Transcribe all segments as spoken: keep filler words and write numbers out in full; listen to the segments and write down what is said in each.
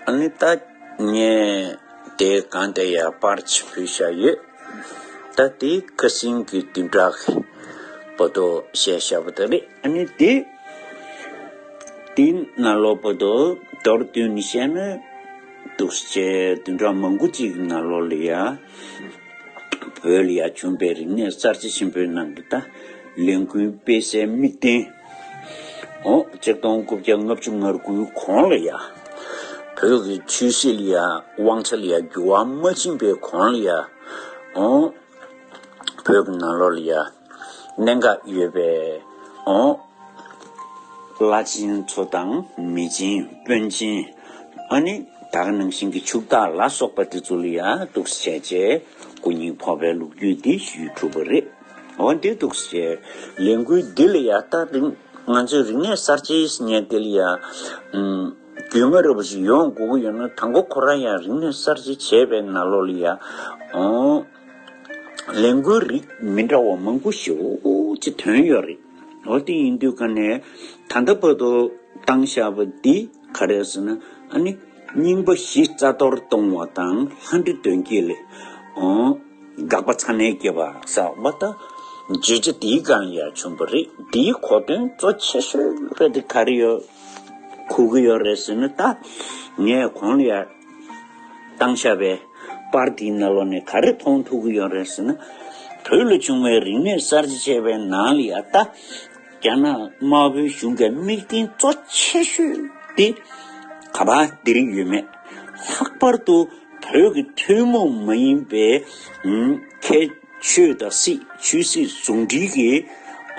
ཨ་ནི་ད་ངས་དེ་གང་དེ་ཡང་པར་ཅིག་ཕུལ་བཞག་ཡོད། ད་དེ་ཁ་སང་གི་བདུན་ཕྲག་གི་བར་དུ་བཤད་བཞག་པ་དེ་རེད། ཨ་ནི་དེ་དེའི་ནང་ལོགས་བར་དུ་མདོར་བསྡུས་ནས་བཤད་ན། འདུག་སེ་བྱས་བདུན་ཕྲག་མང་པོ་ཅིག་གི་ནང་ལོགས་ལ་ཡ། བོད་ལ་ཡ་བྱུང་བའི་རིག་གནས་གསར་བརྗེ་ཆེན་པོའི་ནང་གི་ད་ལས་འགུལ་སྤེལ་སའི་དམིགས་རྟེན། འོ་གཅིག་སྟོང་དགུ་བརྒྱ་ལྔ་བཅུ་ང་དགུའི་གོང་ལ་ཡ། བོད་ཀྱི་ཆོས་སྲིད་ལ་ཡ་དབང་ཆ་ལ་ཡ་འགྱུར་བ་མ་ཕྱིན་པའི་གོང་ལ་ཡ། འོ་བོད་ཀྱི་ནང་ལོགས་ལ་ཡ་གནད་འགག་ཡོད་པའི། འོ་བླ་ཆེན་ཚོ་དང་མི་ཆེན་དཔོན་ཆེན། ཨ་ནི་ད་ག་ནང་བཞིན་གྱི་ཕྱུག་བདག་ལ་སོགས་པ་དེ་ཚོ་ལ་ཡ་འདུག་སེ་བྱས་རྗེས་སྐུ་ཉིད་ཕོག་པའི་ལོ་རྒྱུས་འདི་ཞུས་གྲུབ་པ་རེད། འོ་འདི་འདུག་སེ་བྱས་ལས་འགུལ་འདི་ལ་ཡ་ད་རིང་ང་ཚོའི་རིག་གནས་གསར་བརྗེའི་ཉིན་དེ་ལ་ཡ། ཨུམ། རྒྱུས་མངའ་རབ་པོ་ཞིག་ཡོང་དགོས་ཀྱི་ཡོད་ན། དང་པོ་ཁོ་རང་ཡང་རིག་གནས་གསར་བརྗེ་བྱས་པའི་ནང་ལོགས་ལ་ཡ། འོ། ལས་འགུལ་རིགས་མི་འདྲ་བ་མང་པོ་ཞེ་པོ་ཅིག་ཐོན་ཡོད་རེད། འོ་དེ་ཡིན་དུས་ཀ་ནས་ད་ལྟ་བར་དུ་བཏང་བཞག་པ་འདི་ག་རེ་ཟེར་ན། ཨ་ནི་རྙིང་པ་བཞི་རྩ་གཏོར་གཏོང་བ་དང་ལྷ་འདྲེ་གདོན་བགེགས་ལས། འོ། དགག་པ་ཚ་ནན་བསྐྱེད་པ་ཟེར་བ་ད་བརྗོད་བྱ་འདིའི་སྒང་ཡང་བྱུང་བ་རེད། འདིའི་གོ་དོན་གཙོ་ཆེ་ཤོས་རེད་དེ་ག་རེ་ཡོད། གོ་གི་ཡོད་རེད་ཟེར་ན། ད་ངས་གོང་ལ་ཡ་བཏང་བཞག་པའི་པར་འདིའི་ནང་ལོགས་ནས་ག་རེ་མཐོང་ཐུབ་ཀྱི་ཡོད་རེད་ཟེར་ན། བོད་ལ་བྱུང་བའི་རིག་གནས་གསར་བརྗེ་བྱས་པའི་ནང་ལ་ཡ་ད་རྒྱ་ནག་དམར་པོའི་གཞུང་གི་དམིགས་རྟེན་གཙོ་ཆེ་ཤོས་དེ་ག་པར་འདིར་ཡོད་མེད། ལྷག་པར་དུ་བོད་ཀྱི་ཐུན་མོང་མ་ཡིན་པའི་ཨུམ་ཁྱད་ཆོས་དང་སྲིད། ཆོས་སྲིད་ཟུང་འབྲེལ་གྱི་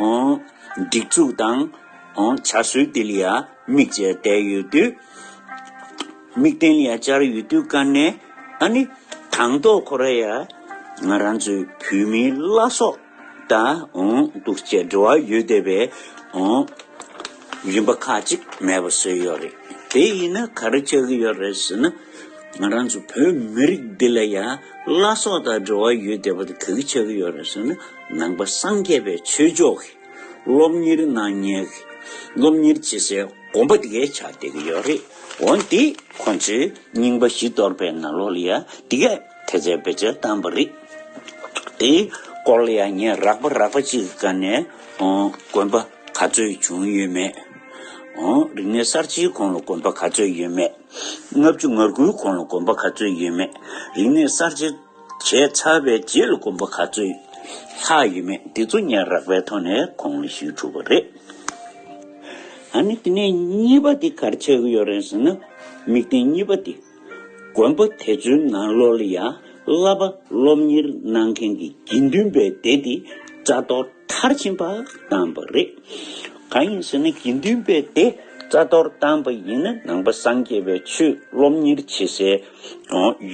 ཨང་སྒྲིག་འཛུགས་དང་ཨང་བྱ་སྲོལ་དེ་ལ་ཡང་དམིགས་བྱས་བསྡད་ཡོད་དུས། དམིགས་རྟེན་ལ་ཡང་བཅར་ཡོད་དུས་ཀ་ནས། ཨ་ནི་དང་ཐོག་ཁོ་ར་ཡ་ང་རང་ཚོའི་བོད་མིའི་བླ་སྲོག་དང་འོང་འདུག་ཅེས་འབྲེལ་བ་ཡོད་བསྡད་པའི་འོང་རིམ་པ་ཁག་ཅིག་མེད་པ་བཟོས་ཡོད་རེད། དེ་ཡིན་ན་ག་རེ་ཆགས་ཀྱི་ཡོད་རེད་ཟེར་ན། ང་རང་ཚོ་བོད་མི་རིགས་འདི་ལ་ཡང་བླ་སྲོག་དང་འབྲེལ་བ་ཡོད་བསྡད་པ་དེ་ག་གི་ཆགས་ཀྱི་ཡོད་རེད་ཟེར་ན། ནང་པ་སངས་རྒྱས་པའི་ཆོས་ཕྱོགས་ཀྱི་སློབ་གཉེར་གནང་མཁན་གྱི་སློབ་གཉེར་བྱེད་སའི་དགོན་པ་དེ་གའི་ཆགས་བསྡད་ཀྱི་ཡོད་རེད། འོན་ཏེ་ཁོང་ཚོས་རྙིང་པ་བཞི་གཏོར་པའི་ནང་ལོགས་ལ་ཡ་དེ་གས་ཐེལ་ཙེ་བེད་སྤྱོད་བཏང་པ་རེད། དེའི་སྐོར་ལ་ཡང་ངས་རགས་པ་རགས་པ་གཅིག་གི་སྒང་ནས་ཨོ་དགོན་པ་ག་ཚོད་བྱུང་ཡོད་མེད། ཨོ་རིག་གནས་གསར་བརྗེའི་གོང་ལ་དགོན་པ་ག་ཚོད་ཡོད་མེད། ལྔ་བཅུ་ང་དགུའི་གོང་ལ་དགོན་པ་ག་ཚོད་ཡོད་མེད། རིག་གནས་གསར་བརྗེ་བྱས་ཚར་བའི་རྗེས་ལ་དགོན་པ་ག་ཚོད་ལྷག་ཡོད་མེད། དེ་ཚོ་ངས་རགས་པའི་ཐོག་ནས་ཁོང་ལ་ཞུས་གྲུབ་པ་རེད། ཨ་ནི་དེ་ནས་གཉིས་པ་དེ་ག་རེ་ཆགས་ཀྱི་ཡོད་རེད་ཟེར་ན། དམིགས་རྟེན་གཉིས་པ་དེ། དགོན་པ་དེ་ཚོའི་ནང་ལོགས་ལ་ཡང་བསླབ་པ་སློབ་གཉེར་གནང་མཁན་གྱི་དགེ་འདུན་པའི་སྡེ་དེ་རྩ་གཏོར་མཐར་ཕྱིན་པ་བཏང་བ་རེད། གང་ཡིན་ཟེར་ན། དགེ་འདུན་པའི་སྡེ་རྩ་གཏོར་བཏང་པ་ཡིན་ན། ནང་པ་སངས་རྒྱས་པའི་ཆོས་སློབ་གཉེར་བྱེད་སའི་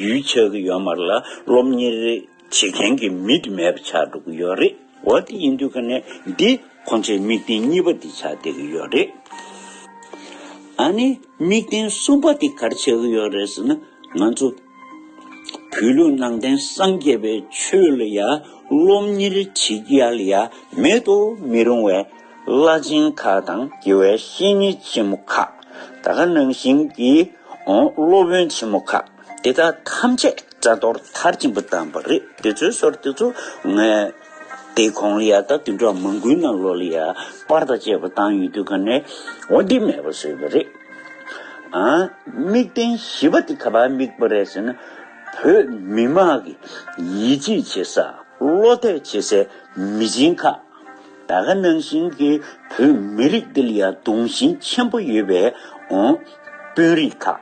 ཡུལ་ཆགས་ཀྱི་ཡོད་མ་རེད་ལ། སློབ་གཉེར་བྱེད་མཁན་གྱི་མི་དེ་མེད་པ་ཆགས་འགྲོ་གི་ཡོད་རེད། འོ་དེ་ཡིན་དུས་ཀ་ནས་འདི་ཁོང་ཚོའི་དམིགས་རྟེན་གཉིས་པ་དེ་ཆགས་བསྡད་ཀྱི་ཡོད་རེད། ཨ་ནི་དམིགས་རྟེན་གསུམ་པ་དེ་ག་རེ་ཆགས་ཀྱི་ཡོད་རེད་ཟེར་ན། ང་ཚོ་བོད་ལུགས་ནང་བསྟན་སངས་རྒྱས་པའི་ཆོས་ལ་ཡ་སློབ་གཉེར་བྱེད་ཡ་ལ་ཡ་མེད་དུ་མི་རུང་བའི་བླ་ཆེན་ཁག་དང་དགེ་བའི་བཤེས་གཉེན་ཆེན་མོ་ཁག། ད་ག་ནང་བཞིན་གྱི་སློབ་དཔོན་ཆེན་མོ་ཁག་དེ་དག་ཐམས་ཅད་རྩ་གཏོར་མཐར་ཕྱིན་པ་བཏང་བ་རེད། དེ་ཚོའི་ཟུར་དེ་ཚོ་ངས་དེའི་གོང་ལ་ཡ་ད་བདུན་ཕྲག་མང་པོའི་ནང་ལོགས་ལ་ཡ་པར་དང་བཅས་པ་བཏང་ཡོད་དུས་ཀ་ནས་འོ་འདི་མེད་པ་བཟོས་པ་རེད། ཨ། དམིགས་རྟེན་བཞི་པ་དེ་ག་པར་དམིགས་པ་རེད་ཟེར་ན། བོད་མི་དམངས་ཀྱི་ཡིད་ཆེས་བྱེད་ས། བློ་གཏད་བྱེད་སའི་མི་ཆེན་ཁག། ད་ག་ནང་བཞིན་གྱི་བོད་མི་རིགས་འདི་ལ་ཡང་གདུང་ཞེན་ཆེན་པོ་ཡོད་པའི་འོང་དཔོན་རིགས་ཁག།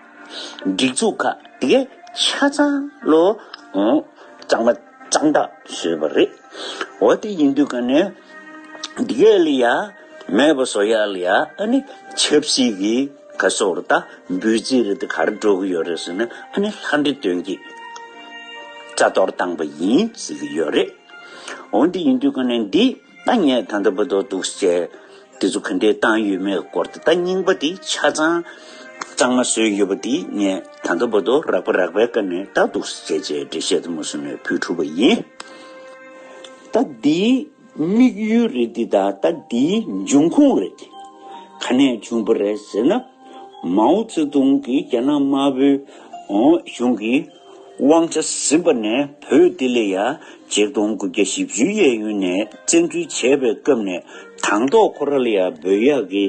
སྒྲིག་འཛུགས་ཁག་དེ་གས་ཆ་ཚང་ལོ་འོང་གཙང་མ་གཙང་དག་བཟོས་པ་རེད། འོ་དེ་ཡིན་དུས་ཀ་ནས་འདི་གས་ལ་ཡ་མེད་པ་བཟོ་ཡ་ལ་ཡ། ཨ་ནི་ཆབ་སྲིད་ཀྱི་ག་སོགས་རེད། ད་འབོད་ཚིག་རེད། དེ་ག་རེ་འགྲོ་གི་ཡོད་རེད་ཟེར་ན། ཨ་ནི་ལྷ་འདྲེ་གདོན་བགེགས་རྩ་གཏོར་བཏང་པ་ཡིན་ཟེར་གི་ཡོད་རེད། འོ་འདི་ཡིན་དུས་ཀ་ནས་འདི་ད་ངས་ད་ལྟ་བར་དུ་འདུག་སེ་དེ་ཚོ་ག་འདྲས་བཏང་ཡོད་མེད་སྐོར་དེ། ད་རྙིང་པ་དེ་ཆ་ཚང་གཙང་མ་བཟོས་ཡོད་པ་དེ་ངས་ད་ལྟ་བར་དུ་རགས་པ་རགས་པའི་སྒང་ནས་ད་འདུག་སེ་བྱས་བྱས་འགྲེལ་བཤད་དེ་མུ་མཐུད་ནས་ཕུལ་གྲུབ་པ་ཡིན། ད་འདིའི་དམིགས་ཡུལ་རེད་འདི། ད་ད་འདིའི་འབྱུང་ཁུངས་རེད། ག་ནས་བྱུང་བ་རེད་ཟེར་ན། མའོ་ཙེ་ཏུང་གིས་རྒྱ་ནག་དམར་པོའི་གཞུང་གི་དབང་ཆ་ཟིན་པ་ནས་བོད་འདི་ལ་ཡ་ཆིག་སྟོང་དགུ་བརྒྱ་བཞི་བཅུའི་གཡས་གཡོན་ནས་བཙན་འཛུལ་བྱས་པའི་སྐབས་ནས་དང་ཐོག་ཁོ་རང་ལ་ཡ་འབོད་ཡག་གི་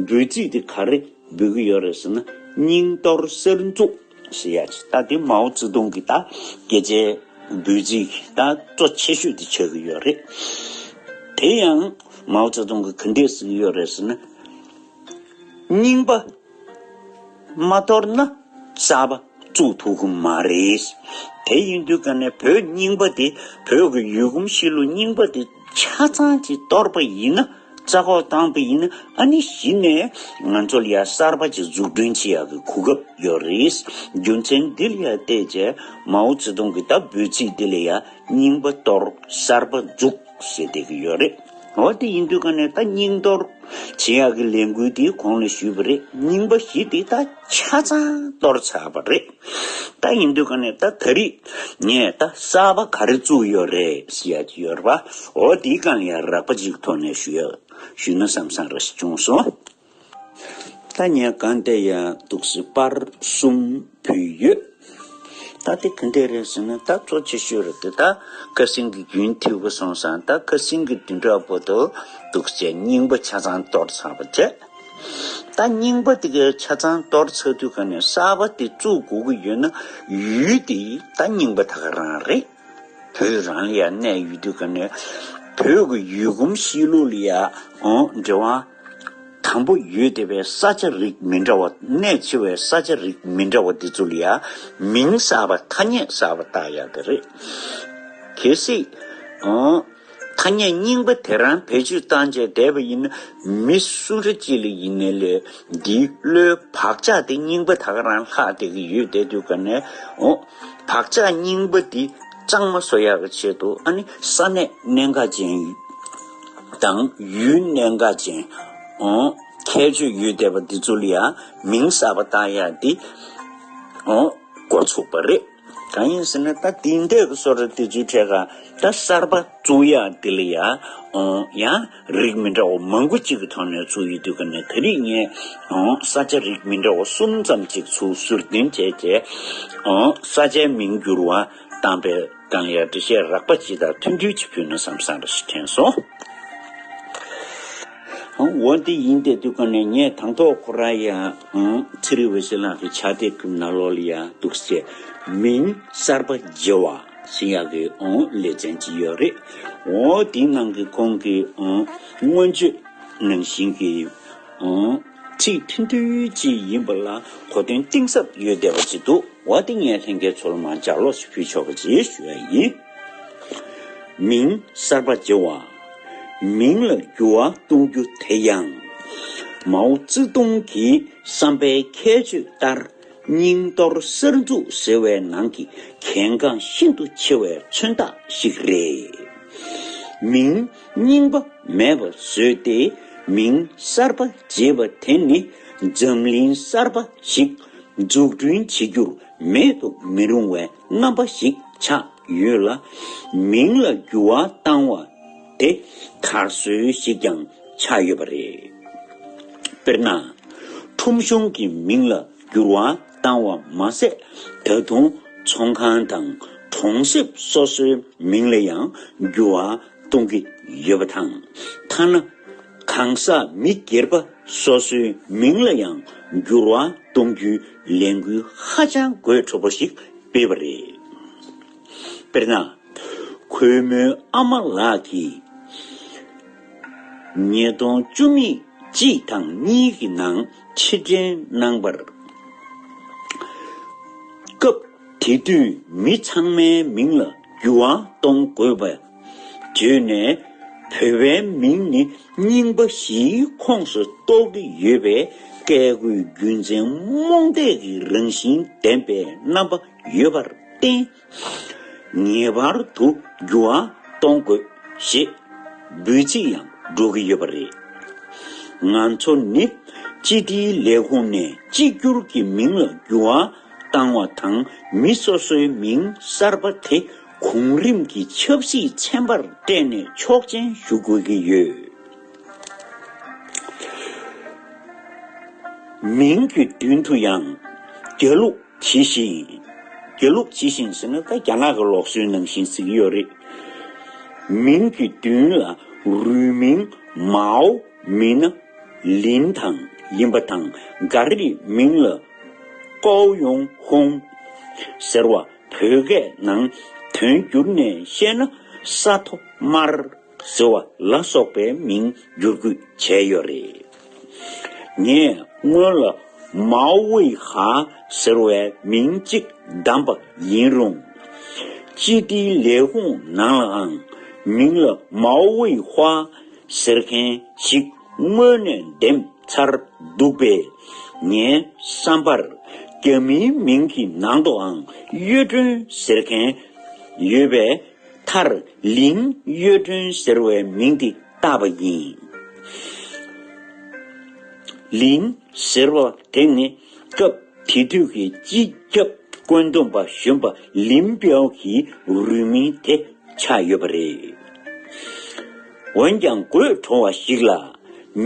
འབོད་ཚིག་དེ་ག་རེ་འབོད་ཀྱི་ཡོད་རེད་ཟེར་ན། སྙིང་གཏོར་གསར་འཛུགས་ཟེར་ཡག་ཅིག་ད་དེ་མའོ་ཙེ་ཏུང་གི་ད་སྐད་ཆའི་འབོད་ཚིག་གི་ད་གཙོ་ཆེ་ཤོས་དེ་ཆགས་ཀྱི་ཡོད་རེད། དེ་ཡང་མའོ་ཙེ་ཏུང་གིས་ག་འདྲས་ཟེར་གྱི་ཡོད་རེད་ཟེར་ན། རྙིང་པ་མ་གཏོར་ན་གསར་པ་བཙུགས་ཐུབ་ཀྱི་མ་རེད། དེ་ཡིན་དུས་ཀ་ནས་བོད་རྙིང་པ་དེ་བོད་ཀྱི་ཡུལ་གོམས་གཤིས་ལུགས་རྙིང་པ་དེ་ཆ་ཚང་ཅིག་གཏོར་པ་ཡིན་ན། རྩ་འགོག་བཏང་པ་ཡིན་ན་ཨ་ནི་གཞི་ནས་ང་ཚོ་ལ་ཡ་གསར་པ་ཅིག་འཛུགས་སྐྲུན་བྱེད་ཡག་གི་གོ་སྐབས་ཡོད་རེད། རྒྱུ་མཚན་འདི་ལ་ཡ་བལྟས་བྱས་མའོ་ཙེ་ཏུང་གི་ད་འབོད་ཚིག་འདི་ལ་ཡ་རྙིང་པ་གཏོར་གསར་པ་འཛུགས་ཟེར་བསྡད་ཀྱི་ཡོད་རེད། འོ་དེ་ཡིན་དུས་ཀ་ནས་ད་རྙིང་གཏོར་བྱེད་ཡག་གི་ལས་འགུལ་དེ་གོང་ལ་ཞུས་པ་རེད། རྙིང་པ་བཞི་དེ་ད་ཆ་ཚང་གཏོར་ཚར་བ་རེད། ད་ཡིན་དུས་ཀ་ནས་ད་ད་རེས་ངས་ད་གསར་པ་ག་རེ་བཙུགས་ཡོད་རེད་ཟེར་ཡག་ཅིག་ཡོད་རེད་པ། འོ་དེའི་སྒང་ལ་ཡ་རགས་པ་ཅིག་ཐོག་ནས་ཞུ་ཡག་ཞུས་ན་བསམ་བསམ་རེ་ཞིག་བྱུང་སོང་། ད་ངས་གང་ལྟར་ཡང་འདུག་སེ་པར་གསུམ་ཕུལ་ཡོད། ད་དེ་ག་འདྲས་རེད་ཟེར་ན་ད་གཙོ་ཆེ་ཤོས་རེད་དེ། ད་ཁ་སང་གི་རྒྱུན་མཐུད་པ་སོང་ཙང་ད་ཁ་སང་གི་བདུན་ཕྲག་བར་དུ་འདུག་སེ་རྙིང་པ་ཆ་ཚང་གཏོར་ཚར་བ་བྱས། ད་རྙིང་པ་དེ་གའི་ཆ་ཚང་གཏོར་ཚར་དུས་ཀ་ནས་གསར་པ་དེ་བཙུགས་དགོས་ཀྱི་ཡོད་ན་ཡུལ་དེ་ད་རྙིང་པ་ད་ག་རང་རེད། བོད་རང་ལ་ཡང་གནས་ཡོད་དུས་ཀ་ནས་བོད་ཀྱི་ཡུལ་གོམས་གཤིས་ལུགས་ལ་ཡང་འབྲེལ་བ་དམ་པོ་ཡོད་བསྡད་པའི་ས་ཆ་རིགས་མི་འདྲ་བ། གནས་ཆེ་བའི་ས་ཆ་རིགས་མི་འདྲ་བ་འདི་ཚོ་ལ་ཡང་མིང་གསར་པ་ཐ་སྙད་གསར་པ་བཏགས་ཡག་གི་རེད། གལ་སྲིད་ཐ་སྙད་རྙིང་པ་དེ་རང་བེད་སྤྱོད་བཏང་བྱས་བསྡད་པ་ཡིན་ན་མི་སུ་འདྲ་ཅིག་ལ་ཡིན་ནའི་ལས་འདིའི་བློའི་བག་ཆགས་དེ་རྙིང་པ་ད་ག་རང་ལྷག་བསྡད་ཀྱི་ཡོད་བསྡད་དུས་ཀ་ནས་འོ། བག་ཆགས་རྙིང་པ་འདི་གཙང་མ་བཟོ་ཡག་གི་ཆེད་དུ་ཨ་ནི་ས་གནས་གནད་འགག་ཅན་དང་ཡུལ་གནད་འགག་ཅན་འོ་ཁྱད་ཆོས་ཡོད་བསྡད་པ་འདི་ཚོ་ལ་ཡང་མིང་གསར་པ་བཏགས་ཡག་འདི་འོ་འགོ་ཚུགས་པ་རེད། གང་ཡིན་ཟེར་ན་ད་དེང་དུས་ཀྱི་བཟོ་གྲྭ་འདི་ཚོའི་གྲས་ཀ་ད་གསར་པ་བཙུགས་ཡག་འདི་ལ་ཡང་འོ་ཡང་རིགས་མི་འདྲ་བ་མང་པོ་གཅིག་གི་ཐོག་ནས་བཙུགས་ཡོད་དུས་ཀ་ནས་ད་རེས་ངས་འོ་ས་ཆ་རིགས་མི་འདྲ་བ་གསུམ་ཙམ་ཅིག་ཚུར་ཟུར་འདོན་བྱས་རྗེས་འོ་ས་ཆའི་མིང་བསྒྱུར་བ་བཏང་པའི་སྒང་ལ་འགྲེལ་བཤད་རགས་པ་ཅིག་དང་མཐུན་སྒྲིལ་ཅིག་ཕུལ་ན་བསམ་བསམ་རེ་ཞིག་དྲན་སོང་། འོ་འདི་ཡིན་བསྡད་དུས་ཀ་ནས་ངས་དང་ཐོག་ཁོ་རང་ཡང་ཚེ་རིང་འོད་ཟེར་ལགས་ཀྱི་ཕྱག་དེབ་ཀྱི་ནང་ལོགས་ལ་ཡང་འདུག་སེ་མིང་གསར་པ་བརྗེ་བ་ཟེར་ཡག་གི་འོ་ལེ་ཚན་ཅིག་ཡོད་རེད། འོ་དེའི་ནང་གི་ཁོང་གི་འོ་མངོན་བརྗོད་ནང་བཞིན་གྱི་འོ་ཚིག་ཐུང་ཐུང་ཅིག་ཡིན་པ་ལ་གོ་དོན་གཏིང་ཟབ་ཡོད་བསྡད་པ་ཅིག་འདུག་འོ་དེ་ངས་ལྷན་རྒྱས་ཚོ་ལ་མར་ལྗགས་ཀློག་ཅིག་ཕུལ་ཆོག་པ་ཅིག་ཞུ་ཡ་ཡིན། མིང་གསར་པ་བརྗེ་བ། མིང་ལ་འགྱུར་བ་གཏོང་རྒྱུ་དེ་ཡང་། མའོ་ཙེ་ཏུང་གི་བསམ་པའི་ཁྱད་ཆོས་ལྟར་རྙིང་གཏོར་གསར་འཛུགས་ཟེར་བའི་ནང་གི་གལ་འགངས་ཤིན་ཏུ་ཆེ་བའི་མཚོན་རྟགས་ཤིག་རེད། མིང་རྙིང་པ་མེད་པ་བཟོས་ཏེ་མིང་གསར་པ་བརྗེས་པ་དེ་ནི་འཛམ་གླིང་གསར་པ་ཞིག་འཛུགས་སྐྲུན་བྱེད་རྒྱུར་མེད་དུ་མི་རུང་བའི་རྣམ་པ་ཞིག་ཆགས་ཡོད་ལ། མིང་ལ་འགྱུར་བ་བཏང་བ་དེ་དར་སྲོལ་ཞིག་ཀྱང་ཆགས་ཡོད་པ་རེད། དཔེར་ན། ཁྲོམ་གཞུང་གི་མིང་ལ་འགྱུར་བ་བཏང་བ་མ་ཟད། ད་དུང་ཚོང་ཁང་དང་གྲོང་གསེབ་སོ་སོའི་མིང་ལ་ཡང་འགྱུར་བ་གཏོང་གི་ཡོད་པ་དང་། ཐ་ན་གང་ཟག་མི་སྒེར་པ་སོ་སོའི་མིང་ལ་ཡང་འགྱུར་བ་གཏོང་རྒྱུའི་ལས་འགུལ་ཧ་ཅང་དགོད་བྲོ་པོ་ཞིག་སྤེལ་བ་རེད། དཔེར་ན། གུས་མོའི་ཨ་མ་ལགས་ཀྱིས་ཉིས་སྟོང་བཅུ་གཅིག་དང་གཉིས་ཀྱི་ནང་ཕྱིར་དྲན་གནང་བར། སྐབས་དེ་དུས་མི་ཚང་མའི་མིང་ལ་འགྱུར་བ་གཏོང་དགོས་པ་བརྗོད་ནས། བོད་པའི་མིང་ནི་རྙིང་པ་བཞིའི་ཁོངས་སུ་གཏོགས་ཀྱི་ཡོད་པའི་སྐད་དགོད་རྒྱུ་མཚན་རྨོངས་དད་ཀྱི་རང་བཞིན་ལྡན་པའི་རྣམ་པ་ཡོད་པར་བརྟེན། ངེས་པར་དུ་འགྱུར་བ་གཏོང་དགོས་ཞེས་འབོད་ཚིག་ཡང་སྒྲོག་གི་ཡོད་པ་རེད། ང་ཚོ་ནི་སྤྱི་བདེའི་ལས་ཁུངས་ནས་གཅིག་གྱུར་གྱི་མིང་ལ་འགྱུར་བ་བཏང་བ་དང་། མི་སོ་སོའི་མིང་གསར་པ་དེ་གོང་རིམ་གྱི་ཆབ་སྲིད་ཚན་པར་སྤྲད་ནས་ཆོག་མཆན་ཞུ་དགོས་ཀྱི་ཡོད། མིང་གི་མདུན་དུ་ཡང་རྒྱ་ལུགས་ཇི་བཞིན། རྒྱ་ལུགས་ཇི་བཞིན་ཟེར་ན་ད་རྒྱ་ནག་གི་ལུགས་སྲོལ་ནང་བཞིན་ཟེར་གྱི་ཡོད་རེད། མིང་གི་མདུན་ལ་རུས་མིང་མའོ་མིན་ན་ལིན་དང་ཡིན་པ་དང་། ག་རེ་མིང་ལ་ཀའོ་ཡོང་ཧུང་ཟེར་བ་བོད་སྐད་ནང་དོན་བསྒྱུར་ནས་བཤད་ན་ས་མཐོ་དམར་ཟེར་བ་ལ་སོགས་པའི་མིང་བསྒྱུར་བཀོད་བྱས་ཡོད་རེད། ངས་སྔོན་ལ་མའོ་ཝེ་ཧ་ཟེར་བའི་མིང་གཅིག་བདམས་པ་ཡིན་རུང་། སྤྱི་བདེའི་ལས་ཁུངས་ནང་ལའང་མིང་ལ་མའོ་ཝེ་ཧྭ་ཟེར་མཁན་ཞིག་སྔོན་ནས་འདེམས་ཚར་འདུག་པས། ངའི་བསམ་པར་རྒྱ་མིའི་མིང་གི་ནང་དུའང་གཡུ་སྒྲོན་ཟེར་མཁན་ཡོད་པས། མཐར་ལིན་གཡུ་སྒྲོན་ཟེར་བའི་མིང་འདི་བཏགས་པ་ཡིན། ལིན་ཟེར་བ་དེ་ནི་སྐབས་དེ་དུས་ཀྱི་སྤྱི་ཁྱབ་བཀོད་འདོམས་པ་གཞོན་པ་ལིན་པའོ་ཡི་རུས་མིང་དེ་ཆགས་ཡོད་པ་རེད། འོན་ཀྱང་དགོད་བྲོ་བ་ཞིག་ལ།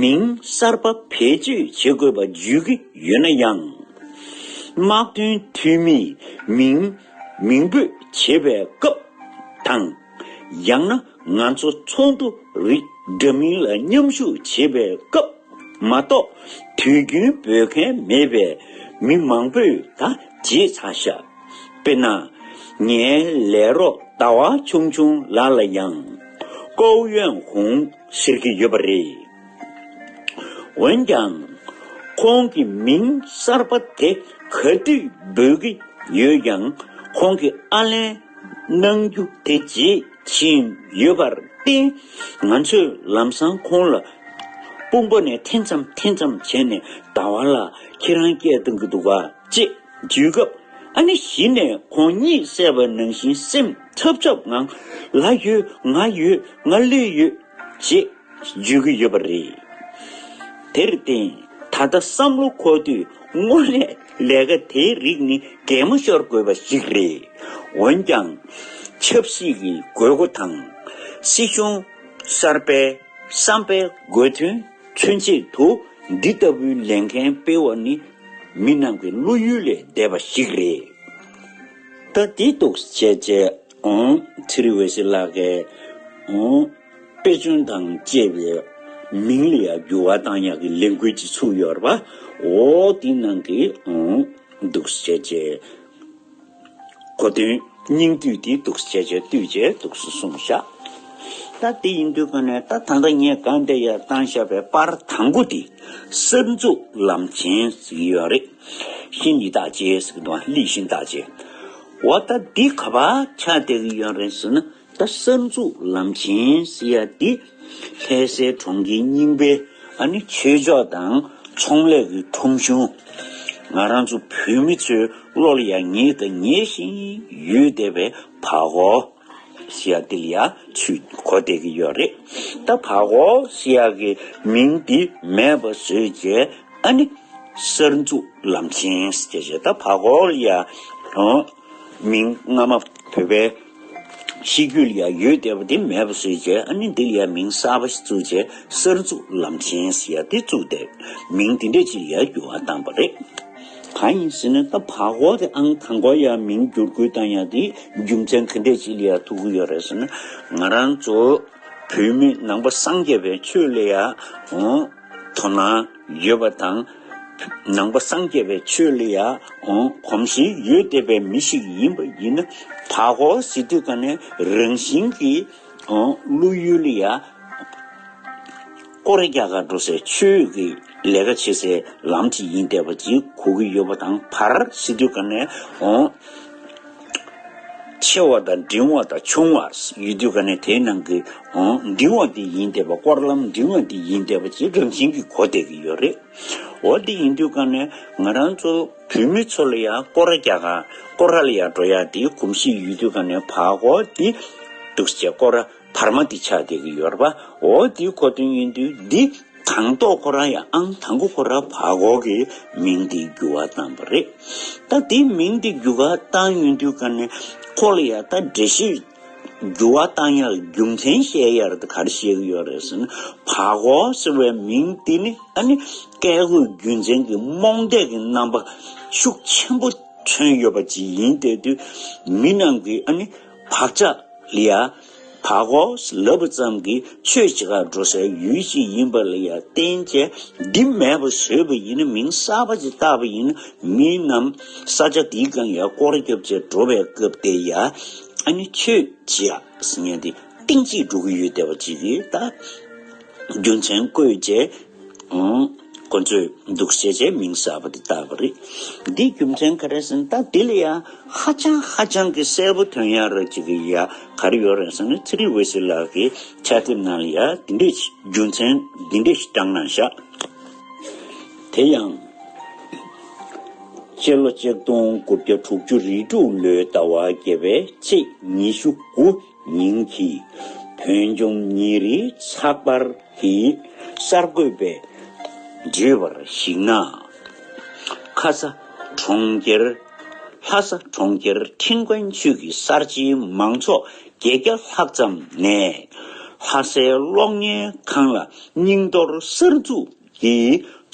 མིང་གསར་པ་བེད་སྤྱོད་བྱེད་དགོས་པ་བརྗོད་ཀྱི་ཡོད་ན་ཡང་། དམག་དོན་འཐུས་མིས་མིང་མིང་འབོད་བྱེད་པའི་སྐབས་དང་། ཡང་ན་ང་ཚོ་ཚོགས་འདུ་རིགས་འདྲ་མིན་ལ་མཉམ་ཞུགས་བྱེད་པའི་སྐབས་མ་གཏོགས། དུས་རྒྱུན་འབོད་མཁན་མེད་པའི་མི་མང་པོས་ད་བརྗེད་ཚར་ཤག་དཔེར་ན། ངའི་ལས་རོགས་ཟླ་བ་ཆུང་ཆུང་ལགས་ལ་ཡང་ཀའོ་ཡོན་ཧུང་ཟེར་གྱི་ཡོད་པ་རེད། འོན་ཀྱང་། ཁོང་གི་མིང་གསར་པ་དེ་ག་དུས་འབོད་ཀྱི་ཡོད་ཀྱང་། ཁོང་གིས་ཨ་ལན་གནང་རྒྱུ་དེ་བརྗེད་ཕྱིན་ཡོད་པར་བརྟེན། ང་ཚོས་ལམ་སང་ཁོང་ལ་དཔུང་པ་ནས་འཐེན་ཙམ་འཐེན་ཙམ་བྱས་ནས། ཟླ་བ་ལགས། ཁྱེད་རང་སྐད་གཏོང་གི་འདུག་ག་ཅེས་བརྗོད་སྐབས། ཨ་ནི་གཞི་ནས་ཁོང་གཉིད་སད་པ་ནང་བཞིན་སེམས་འཚབ་འཚབ་ངང་། ལགས་ཡོད། ང་ཡོད། ང་སླེབས་ཡོད། ཅེས་བརྗོད་ཀྱི་ཡོད་པ་རེད། དེར་བརྟེན། ད་ལྟ་བསམ་བློ་འཁོར་དུས་དངོས་གནས་ལས་ཀ་དེའི་རིགས་ནི་གད་མོ་ཤོར་དགོས་པ་ཞིག་རེད། འོན་ཀྱང་། ཆབ་སྲིད་ཀྱི་དགོས་མཁོ་དང་། སྲིད་གཞུང་གསར་པའི་བསམ་པའི་དགོས་དོན་མཚོན་ཆེད་དུ། འདི་ལྟ་བུའི་ལས་འགན་སྤེལ་བ་ནི་མི་རྣམས་ཀྱི་བློ་ཡུལ་ལས་འདས་པ་ཞིག་རེད། ད་འདི་འདུག་བྱས་བྱས། ཨོང་། ཚེ་རིང་འོད་ཟེར་ལགས་ཀྱིས། ཨོང་། དཔེ་མཚོན་དང་བཅས་པའི་མིང་ལ་ཡང་འགྱུར་བ་བཏང་ཡག་གི་ལས་འགུལ་ཅིག་ཚུགས་ཡོད་རེད་པ། འོ་དེ་ནང་གི། ཨོང་། འདུག་བྱས་བྱས། གོ་དོན་སྙིང་བསྡུས་དེ་འདུག་བྱས་བྱས་བསྡུས་བྱས་འདུག་གསུངས་བཞག་ད་དེ་ཡིན་དུས་ཀ་ནས། ད་ད་ལྟ་ངས་གང་དེ་ཡར་བཏང་བཞག་པའི་པར་དང་པོ་དེ་གསར་འཛུགས་ལམ་ཆེན་ཟེར་གྱི་ཡོད་རེད། ཤིན་ལི་ཏ་ཅེ་ཟེར་གྱི་འདུག་ལི་ཤིན་ཏ་ཅེ། འོ་ད་འདི་ག་པར་ཆགས་བསྡད་ཀྱི་ཡོད་རེད་ཟེར་ན། ད་གསར་འཛུགས་ལམ་ཆེན་ཟེར་ཡ་འདི་ལྷ་སའི་གྲོང་ཁྱེར་རྙིང་པའི་ཨ་ནི་ཆོས་ཕྱོགས་དང་ཚོང་ལས་ཀྱི་ཁྲོམ་གཞུང་། ང་རང་ཚོ་བོད་མི་ཚོའི་བློ་ལ་ཡང་ངེས་དང་ངེས་བཞིན་ཡོད་བསྡད་པའི་བ་གོ་ཟེར་ཡ་འདི་ལ་ཡ་ཚུར་གོ་བསྡད་ཀྱི་ཡོད་རེད། ད་བ་གོ་ཟེར་ཡ་གི་མིང་འདི་མེད་པ་བཟོས་བྱས། ཨ་ནི་གསར་འཛུགས་ལམ་ཆེན་ཟེར་བྱས། ད་བ་གོ་ལ་ཡ། ཨོ། མིང་སྔ་མ་བོད་པའི་གཤིས་རྒྱུད་ལ་ཡང་ཡོད་བསྡད་པ་དེ་མེད་པ་བཟོས་བྱས། ཨ་ནི་འདི་ལ་ཡང་མིང་གསར་པ་ཞིག་བཙུགས་བྱས། གསར་འཛུགས་ལམ་ཆེན་ཟེར་ཡ་དེ་བཙུགས་ཏེ། མིང་དེ་འདྲ་ཅིག་ལ་ཡང་འགྱུར་བ་བཏང་པ་རེད། གང་ཡིན་ཟེར་ན། ད་བ་གོ་དེ་ཨང་དང་པོ་ཡང་མིང་བསྒྱུར་བཀོད་བཏང་ཡ་དེ་རྒྱུ་མཚན་ག་འདྲ་ཅིག་ལ་ཡང་ཐུག་གི་ཡོད་རེད་ཟེར་ན། ང་རང་ཚོ་བོད་མི་ནང་པ་སངས་རྒྱས་པའི་ཆོས་ལ་ཡང་། ཨོ། དོ་སྣང་ཡོད་པ་དང་། ནང་པ་སངས་རྒྱས་པའི་ཆོས་ལ་ཡང་། ཨོ། གོམས་གཤིས་ཡོད་བསྡད་པའི་མི་ཞིག་ཡིན་པ་ཡིན་ན། བ་གོ་ཟེར་དུས་ཀ་ནས་རང་བཞིན་གྱིས། ཨོ། བློ་ཡུལ་ལ་ཡང་སྐོར་ར་རྒྱག་གར་འགྲོ་སའི་ཆོས་ཀྱི་ལས་ཀ་བྱེད་སའི་ལམ་ཅིག་ཡིན་བསྡད་པ་ཅིག་གོ་གི་ཡོད་པ་དང་། བར་ཟེར་དུས་ཀ་ནས། ཨོ། ཆེ་བ་དང་འབྲིང་བ་དང་ཆུང་བ་ཡོད་དུས་ཀ་ནས། དེའི་ནང་གི། ཨོ། འབྲིང་བ་དེ་ཡིན་བསྡད་པ། སྐོར་ལམ་འབྲིང་བ་དེ་ཡིན་བསྡད་པ་ཅིག་རང་བཞིན་གྱིས་གོ་བསྡད་ཀྱི་ཡོད་རེད། འོ་དེ་ཡིན་དུས་ཀ་ནས་ང་རང་ཚོ་བོད་མི་ཚོ་ལ་ཡང་སྐོར་ར་རྒྱག་ག་སྐོར་ར་ལ་ཡང་འགྲོ་ཡ་དེའི་གོམས་གཤིས་ཡོད་དུས་ཀ་ནས། བ་གོ་དེ་འདུག་སེ་བྱས། སྐོར་ར་བར་མ་དེ་ཆགས་བསྡད་ཀྱི་ཡོད་རེད་པ། འོ་དེའི་གོ་དོན་ཡིན་དུས། འདི་དང་ཐོག་ཁོ་རང་ཡང་། ཨང་དང་པོ་ཁོ་རང་བ་གོ་གི་མིང་འདི་འགྱུར་བ་བཏང་པ་རེད། ད་དེ་མིང་འདི་འགྱུར་བ་བཏང་ཡོང་དུས་ཀ་ནས། ཁོ་ལ་ཡང་ད་འགྲེལ་བཤད་ འགྱུར་བ་བཏང་ཡག་རྒྱུ་མཚན་བཤད་ཡག་དེ་ག་རེ་བཤད་ཀྱི་ཡོད་རེད་ཟེར་ན། བར་སྐོར་ཟེར་བའི་མིང་དེ་ནི་ཨ་ནི་བཀས་བཀོད་རྒྱུད་འཛིན་གྱི་རྨོངས་དད་ཀྱི་རྣམ་པ་ཤུགས་ཆེན་པོ་མཚོན་ཡོད་པ་ཅིག་ཡིན། དེ་དུས་མི་རྣམས་ཀྱིས་ཨ་ནི་བག་ཆགས་ལ་ཡ་བར་སྐོར་ལབ་པ་ཙམ་གྱིས་ཆོས་བྱེད་གར་འགྲོ་སའི་ཡུལ་ཞིག་ཡིན་པ་ལ་ཡ་བརྟེན་བྱས། འདི་མེད་པ་བཟོས་པ་ཡིན་ན། མིང་གསར་པ་ཅིག་བཏགས་པ་ཡིན་ན། མི་རྣམས་ས་ཆ་འདིའི་སྒང་ཡ་སྐོར་ར་རྒྱབ་བྱས་འགྲོ་བའི་སྐབས་དེ་ཡ་ཨ་ནི་ཆོས་བྱེད་ཡག་ཟེར་མཁན་དེ་གཏིང་ཕྱིས་འགྲོ་གི་ཡོད་བསྡད་པ་ཅིག་གིས། ད་རྒྱུ་མཚན་བཀོད་བྱས། ཨང་། ཁོ་ཚོས་འདུག་བྱས་བྱས་མིང་གསར་པ་དེ་བཏགས་པ་རེད། འདིའི་རྒྱུ་མཚན་ག་རེ་ཟེར་ན། ད་འདི་ལ་ཡ་ཧ་ཅང་ཧ་ཅང་གི་གསལ་པོ་ཐོན་ཡག་ར་ཅིག་གི་ཡ་ག་རེ་ཡོད་རེད་ཟེར་ན། ཚེ་རིང་འོད་ཟེར་ལགས་ཀྱི་ཕྱག་དེབ་ནང་ལ་ཡ་འདི་འདྲས་རྒྱུ་མཚན་འདི་འདྲས་ཞིག་བགྲངས་གནང་བཞག། དེ་ཡང་སྤྱི་ལོ་ཆིག་སྟོང་དགུ་བརྒྱ་དྲུག་ཅུ་རེ་དྲུག་ལོའི་ཟླ་བ་བརྒྱད་པའི་ཚེས་ཉི་ཤུ་དགུ་ཉིན་གྱི་བོད་ལྗོངས་ཉིན་རེའི་ཚགས་པར་གྱི་གསར་འགོད་པས་བརྗོད་པར་གཞིགས་ན། ཁ་ས་གྲོང་ཁྱེར། ལྷ་ས་གྲོང་ཁྱེར་ཁྲིན་ཀོན་ཆུས་ཀྱི་གསར་བརྗེའི་མང་ཚོགས་བརྒྱད་བརྒྱ་ལྷག་ཙམ་ནས་ལྷ་སའི་གློག་བརྙན་ཁང་ལ་སྙིང་གཏོར་གསར་འཛུགས་ཀྱི་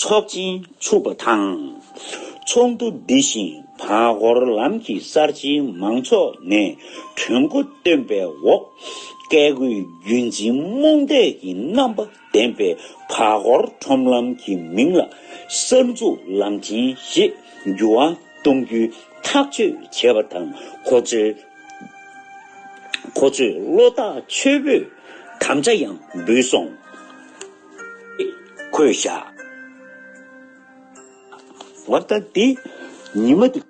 ཚོགས་ཆེན་ཚུགས་པ་དང་། ཚོགས་འདུ་འདི་བཞིན་བར་སྐོར་ལམ་གྱི་གསར་བརྗེའི་མང་ཚོགས་ནས་གྲོས་འགོ་བཏོན་པའི་འོག། བཀས་བཀོད་རྒྱུད་འཛིན་རྨོངས་དད་ཀྱི་རྣམ་པ་ལྡན་པའི་བར་སྐོར་ཁྲོམ་ལམ་གྱི་མིང་ལ་གསར་འཛུགས་ལམ་ཆེན་ཞེས་འགྱུར་བ་གཏོང་རྒྱུའི་ཐག་གཅོད་བྱས་པ་དང་། ཁོ་ཚོས་ཁོ་ཚོས་བློ་ཐག་ཆོད་པོས་དམ་བཅའ་ཡང་འབུལ་སོང་། འཁོད་བཞག། འོ་ད་འདི་ཉི་མ་འདི་